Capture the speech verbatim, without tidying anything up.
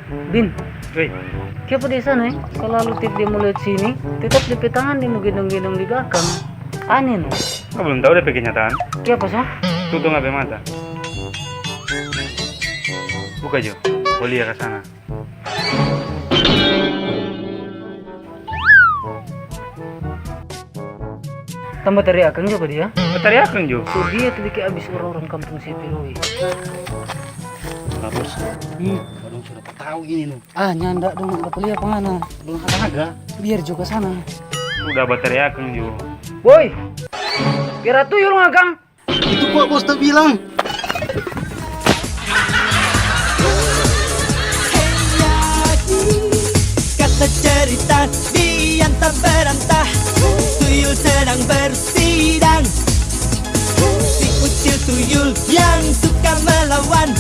Bin, weh, kiapa di sana, eh? Selalu tiap dia mo lewat sini, tetap dia pe tangan dia mo gendong-gendong di belakang. Aneh, no? Kau belum tahu dia pe kenyataan? Kiapa, sa? Tutu ngana pe mata. Buka jo, ko lia ka sana. Tambah tari akang jo pa dia. Tari akang jo. So dia tu bikin abis orang-orang kampung si Piroi. Bagus. Hmm. Orang sudah tahu ini, no. Ah, nyanda dong, ada pelia apa ngana? Belum ada harga. Biar juga sana. Udah batari akang jo. Boy, kira tuyul ngakang. Itu kok bos tu bilang. Kata cerita di antar berantah, tuyul sedang bersidang. Si ucil tuyul yang suka melawan,